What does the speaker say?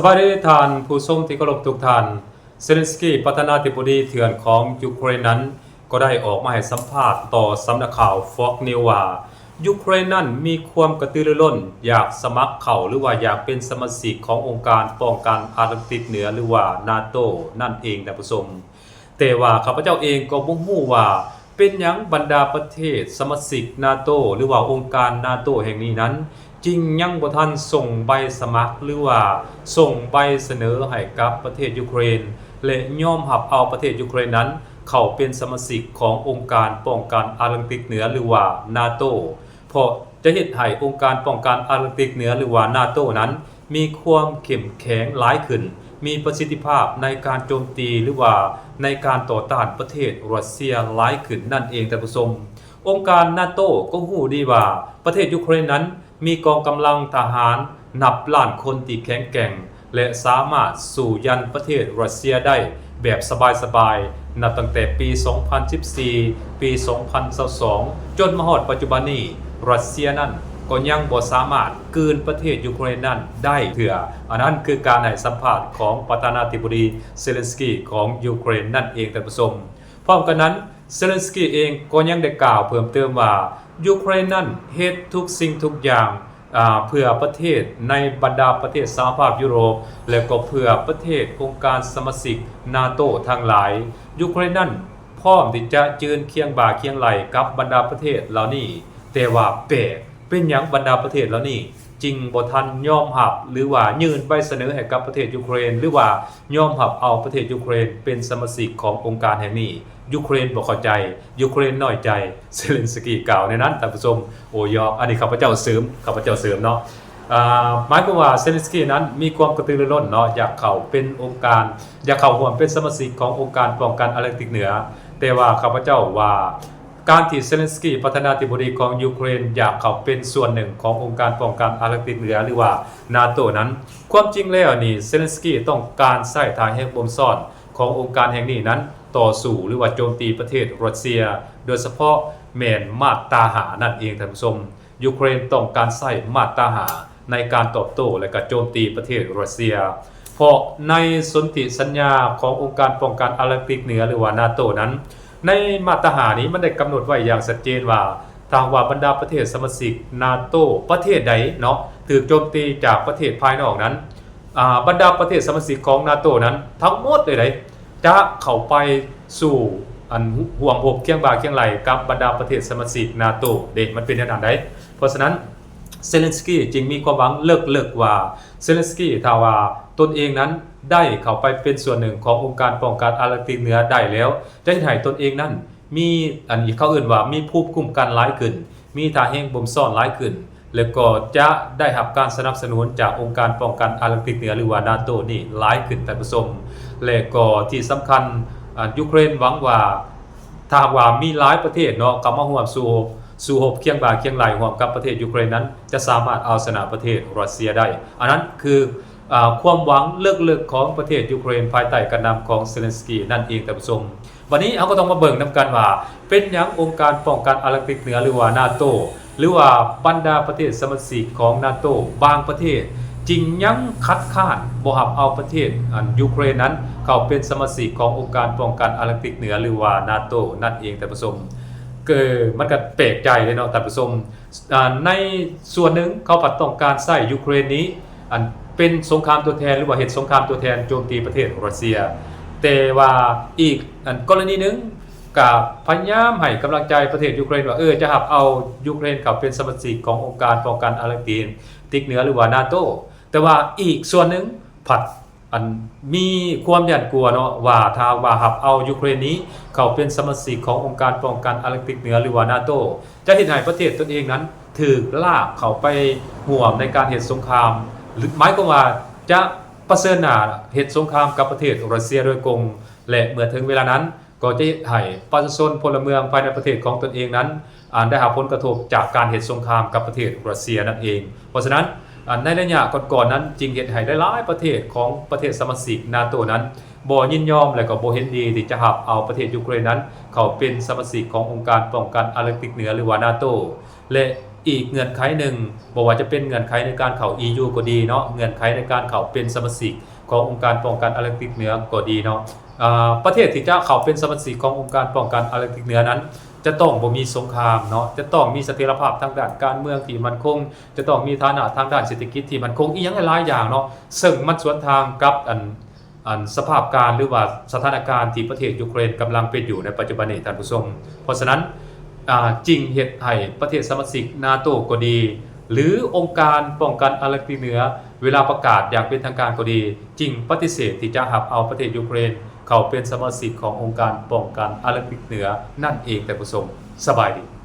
ສະບາຍດີທ່ານຜູ້ຊົມທີ່ເຄົາລົບທຸກທ່ານ. ເຊເລັນສກີ ປະທານາທິບໍດີເຖື່ອນຂອງຢູເຄຣນນັ້ນ ກໍໄດ້ອອກມາໃຫ້ສຳພາດຕໍ່ສຳນັກຂ່າວ Fox News ວ່າ ຢູເຄຣນນັ້ນມີຄວາມກະຕືລືລົ້ນ ຢາກສະໝັກເຂົ້າ ຫຼືວ່າຢາກເປັນສະມາຊິກຂອງອົງການປ້ອງກັນອາດແລນຕິກເໜືອ ຫຼືວ່າ ນາໂຕ ນັ້ນເອງ ທ່ານຜູ້ຊົມ. ແຕ່ວ່າຂ້າພະເຈົ້າເອງກໍບໍ່ຮູ້ວ່າ ເປັນຫຍັງບັນດາປະເທດສະມາຊິກນາໂຕ ຫຼືວ່າອົງການນາໂຕແຫ່ງນີ້ນັ້ນ ຈຶ່ງຍັງບໍ່ທັນສົ່ງໃບສະໝັກ ຫຼືວ່າສົ່ງໃບສະເໜີໃຫ້ກັບປະເທດຢູເຄຣນ ແລະ ຍອມຮັບເອົາປະເທດຢູເຄຣນນັ້ນ ເຂົ້າເປັນສະມາຊິກຂອງອົງການປ້ອງກັນອາດແລນຕິກເໜືອ ຫຼືວ່າ ນາໂຕ ເພາະຈະເຮັດໃຫ້ອົງການປ້ອງກັນອາດແລນຕິກເໜືອ ຫຼືວ່າ ນາໂຕ ນັ້ນ ມີຄວາມເຂັ້ມແຂງຫຼາຍຂຶ້ນ, ມີປະສິດທິພາບໃນການໂຈມຕີ ຫຼືວ່າໃນການຕໍ່ຕ້ານປະເທດຣັດເຊຍຫຼາຍຂຶ້ນນັ້ນເອງ ທ່ານຜູ້ຊົມ. ອົງການນາໂຕກໍຮູ້ດີວ່າ ປະເທດຢູເຄຣນນັ້ນມີກອງກຳລັງທະຫານນັບລ້ານຄົນທີ່ແຂງແກ່ງ ແລະ ສາມາດສູ້ຢັນປະເທດຣັດເຊຍໄດ້ແບບສະບາຍໆ ນັບຕັ້ງແຕ່ປີສອງພັນສິບສີ່ ປີສອງພັນຊາວສອງ ຈົນມາຮອດປັດຈຸບັນນີ້ ຣັດເຊຍນັ້ນກໍຍັງບໍ່ສາມາດກືນປະເທດຢູເຄຣນນັ້ນໄດ້ເທື່ອ. ອັນນັ້ນຄືການໃຫ້ສຳພາດຂອງປະທານາທິບໍດີເຊເລັນສກີຂອງຢູເຄຣນນັ້ນເອງ ທ່ານຜູ້ຊົມ. ພ້ອມກັນນັ້ນ ເຊເລັນສກີເອງກໍຍັງໄດ້ກ່າວເພີ່ມເຕີມວ່າ ຢູເຄຣນນັ້ນເຮັດທຸກສິ່ງທຸກຢ່າງ ອາ ເພື່ອປະເທດໃນບັນດາປະເທດສະຫະພາບຢູໂຣບ ແລະ ກໍເພື່ອປະເທດອົງການສະມາຊິກນາໂຕທັງຫຼາຍ. ຢູເຄຣນນັ້ນພ້ອມທີ່ຈະຢືນຄຽງບ່າຄຽງໄຫຼ່ກັບບັນດາປະເທດເຫຼົ່ານີ້, ແຕ່ວ່າແປກ ເປັນຫຍັງບັນດາປະເທດເຫຼົ່ານີ້ຈຶ່ງບໍ່ທັນຍອມຮັບ ຫຼືວ່າຍື່ນໃບສະເໜີໃຫ້ກັບປະເທດຢູເຄຣນ ຫຼືວ່າຍອມຮັບເອົາປະເທດຢູເຄຣນເປັນສະມາຊິກຂອງອົງການແຫ່ງນີ້? ຢູເຄຣນບໍ່ເຂົ້າໃຈ, ຢູເຄຣນນ້ອຍໃຈ, ເຊເລັນສກີກ່າວແນວນັ້ນ ທ່ານຜູ້ຊົມ. ໂອ້ ຢອກ ອັນນີ້ຂ້າພະເຈົ້າເສີມ, ຂ້າພະເຈົ້າເສີມເນາະ. ອາ ໝາຍຄວາມວ່າເຊເລັນສກີນັ້ນມີຄວາມກະຕືລືລົ້ນເນາະ, ຢາກເຂົ້າເປັນອົງການ, ຢາກເຂົ້າຮ່ວມເປັນສະມາຊິກຂອງອົງການປ້ອງກັນອາດແລນຕິກເໜືອ. ແຕ່ວ່າຂ້າພະເຈົ້າວ່າ ການທີ່ເຊເລັນສກີ ປະທານາທິບໍດີຂອງຢູເຄຣນ ຢາກເຂົ້າເປັນສ່ວນໜຶ່ງຂອງອົງການປ້ອງກັນອາດແລນຕິກເໜືອ ຫຼືວ່າ ນາໂຕ ນັ້ນ, ຄວາມຈິງແລ້ວນີ້ ເຊເລັນສກີຕ້ອງການໃຊ້ທ່າແຮງບົ່ມຊ້ອນຂອງອົງການແຫ່ງນີ້ນັ້ນ ຕໍ່ສູ້ ຫຼືວ່າໂຈມຕີປະເທດຣັດເຊຍ, ໂດຍສະເພາະແມ່ນມາດຕາຫ້ານັ້ນເອງ ທ່ານຜູ້ຊົມ. ຢູເຄຣນຕ້ອງການໃຊ້ມາດຕາຫ້າ ໃນການຕອບໂຕ້ ແລະ ກະໂຈມຕີປະເທດຣັດເຊຍ, ເພາະໃນສົນທິສັນຍາຂອງອົງການປ້ອງກັນອາດແລນຕິກເໜືອ ຫຼືວ່າ ນາໂຕ ນັ້ນ, ໃນມາດຕາຫ້ານີ້ມັນໄດ້ກຳນົດໄວ້ຢ່າງຊັດເຈນວ່າ ຖ້າຫາກວ່າບັນດາປະເທດສະມາຊິກນາໂຕ ປະເທດໃດເນາະ ຖືກໂຈມຕີຈາກປະເທດພາຍນອກນັ້ນ, ອາ ບັນດາປະເທດສະມາຊິກຂອງນາໂຕນັ້ນ ທັງໝົດເລີຍໃດ ຈະເຂົ້າໄປສູ້ ອັນ ຮ່ວມຮົບຄຽງບ່າຄຽງໄຫຼ່ກັບບັນດາປະເທດສະມາຊິກນາໂຕເດ້. ມັນເປັນແນວນັ້ນໃດ. ເພາະສະນັ້ນ ເຊເລັນສກີຈຶ່ງມີຄວາມຫວັງເລິກໆວ່າ ເຊເລັນສກີ ຖ້າວ່າຕົນເອງນັ້ນໄດ້ເຂົ້າໄປເປັນສ່ວນໜຶ່ງຂອງອົງການປ້ອງກັນອາດແລນຕິກເໜືອໄດ້ແລ້ວ ຈະເຮັດໃຫ້ຕົນເອງນັ້ນມີ ອັນ ເຂົາເອີ້ນວ່າມີພູມຄຸ້ມກັນຫຼາຍຂຶ້ນ, ມີທ່າແຮງບົ່ມຊ້ອນຫຼາຍຂຶ້ນ ແລະ ກໍຈະໄດ້ຮັບການສະໜັບສະໜູນຈາກອົງການປ້ອງກັນອາດແລນຕິກເໜືອ ຫຼືວ່າ ນາໂຕ ນີ້ຫຼາຍຂຶ້ນ ທ່ານຜູ້ຊົມ. ແລະ ກໍທີ່ສຳຄັນ ອາ ຢູເຄຣນຫວັງວ່າ ຖ້າຫາກວ່າມີຫຼາຍປະເທດເນາະ ເຂົ້າມາຮ່ວມສູ້ຮົບ ສູ້ຮົບຄຽງບ່າຄຽງໄຫຼ່ຮ່ວມກັບປະເທດຢູເຄຣນນັ້ນ ຈະສາມາດເອົາຊະນະປະເທດຣັດເຊຍໄດ້. ອັນນັ້ນຄື ອາ ຄວາມຫວັງເລິກໆຂອງປະເທດຢູເຄຣນ ພາຍໃຕ້ການນຳຂອງເຊເລັນສກີນັ້ນເອງ ທ່ານຜູ້ຊົມ. ບັດນີ້ເຮົາກໍຕ້ອງມາເບິ່ງນຳກັນວ່າ ເປັນຫຍັງອົງການປ້ອງກັນອາດແລນຕິກເໜືອ ຫຼືວ່າ ນາໂຕ ຫຼືວ່າບັນດາປະເທດສະມາຊິກຂອງນາໂຕບາງປະເທດ ຈຶ່ງຍັງຄັດຄ້ານບໍ່ຮັບເອົາປະເທດ ອັນ ຢູເຄຣນນັ້ນ ເຂົ້າເປັນສະມາຊິກຂອງອົງການປ້ອງກັນອາດແລນຕິກເໜືອ ຫຼືວ່າ ນາໂຕ ນັ້ນເອງ ທ່ານຜູ້ຊົມ. ເກີ ມັນກໍແປກໃຈເດ້ເນາະ ທ່ານຜູ້ຊົມ. ອາ ໃນສ່ວນໜຶ່ງເຂົາພັດຕ້ອງການໃຊ້ຢູເຄຣນນີ້ ອັນ ເປັນສົງຄາມຕົວແທນ ຫຼືວ່າເຮັດສົງຄາມຕົວແທນໂຈມຕີປະເທດຣັດເຊຍ, ແຕ່ວ່າອີກ ອັນ ກໍລະນີໜຶ່ງກໍພະຍາຍາມໃຫ້ກຳລັງໃຈປະເທດຢູເຄຣນວ່າ ເອີ ຈະຮັບເອົາຢູເຄຣນເຂົ້າເປັນສະມາຊິກຂອງອົງການປ້ອງກັນອາດແລນຕິກເໜືອ ຫຼືວ່າ ນາໂຕ, ແຕ່ວ່າອີກສ່ວນໜຶ່ງພັດ ອັນ ມີຄວາມຢ້ານກົວເນາະ ວ່າຖ້າວ່າຮັບເອົາຢູເຄຣນນີ້ເຂົ້າເປັນສະມາຊິກຂອງອົງການປ້ອງກັນອາດແລນຕິກເໜືອ ຫຼືວ່າ ນາໂຕ ຈະເຮັດໃຫ້ປະເທດຕົນເອງນັ້ນຖືກລາກເຂົ້າໄປຮ່ວມໃນການເຮັດສົງຄາມ, ໝາຍຄວາມວ່າຈະປະເຊີນໜ້າເຮັດສົງຄາມກັບປະເທດຣັດເຊຍໂດຍກົງ ແລະ ເມື່ອເຖິງເວລານັ້ນ ກໍຈະເຮັດໃຫ້ປະຊາຊົນພົນລະເມືອງພາຍໃນປະເທດຂອງຕົນເອງນັ້ນ ອັນ ໄດ້ຮັບຜົນກະທົບຈາກການເຮັດສົງຄາມກັບປະເທດຣັດເຊຍນັ້ນເອງ. ເພາະສະນັ້ນ ອັນໃນໄລຍະກ່ອນໆນັ້ນ ຈຶ່ງເຮັດໃຫ້ຫຼາຍໆປະເທດຂອງປະເທດສະມາຊິກນາໂຕນັ້ນ ບໍ່ຍິນຍອມ ແລະກໍບໍ່ເຫັນດີທີ່ຈະຮັບເອົາປະເທດຢູເຄຣນນັ້ນ ເຂົ້າເປັນສະມາຊິກຂອງອົງການປ້ອງກັນອາເລັກຕິກເໜືອ ຫຼືວ່ານາໂຕ ແລະອີກເງື່ອນໄຂໜຶ່ງ ບໍ່ວ່າຈະເປັນເງື່ອນໄຂໃນການເຂົ້າ EU ກໍດີເນາະ ເງື່ອນໄຂໃນການເຂົ້າເປັນສະມາຊິກຂອງອົງການປ້ອງກັນອາເລັກຕິກເໜືອກໍດີເນາະ ອາ ປະເທດທີ່ຈະເຂົ້າເປັນສະມາຊິກຂອງອົງການປ້ອງກັນອາເລັກຕິກເໜືອນັ້ນ ຈະຕ້ອງບໍ່ມີສົງຄາມເນາະ ຈະຕ້ອງມີສະຖຽນລະພາບທາງດ້ານການເມືອງທີ່ໝັ້ນຄົງ ຈະຕ້ອງມີຖານະທາງດ້ານເສດຖະກິດທີ່ໝັ້ນຄົງ ອີ່ຫຍັງຫຼາຍໆຢ່າງເນາະ ເຊິ່ງມັນສວນທາງກັບອັນ ອັນສະພາບການ ຫຼືວ່າສະຖານະການທີ່ປະເທດຢູເຄຣນກຳລັງເປັນຢູ່ໃນປັດຈຸບັນນີ້ທ່ານຜູ້ຊົມ. ເພາະສະນັ້ນ ອາ ຈຶ່ງເຮັດໃຫ້ປະເທດສະມາຊິກນາໂຕກໍດີ ຫຼືອົງການປ້ອງກັນອາເລັກຕິກເໜືອ ເວລາປະກາດຢ່າງເປັນທາງການກໍດີ ຈຶ່ງປະຕິເສດທີ່ຈະຮັບເອົາປະເທດຢູເຄຣນເຂົ້າເປັນສະມາຊິກຂອງອົງການປ້ອງກັນອາເລັກຕິກເໜືອນັ້ນເອງທ່ານຜູ້ຊົມ. ສະບາຍດີ.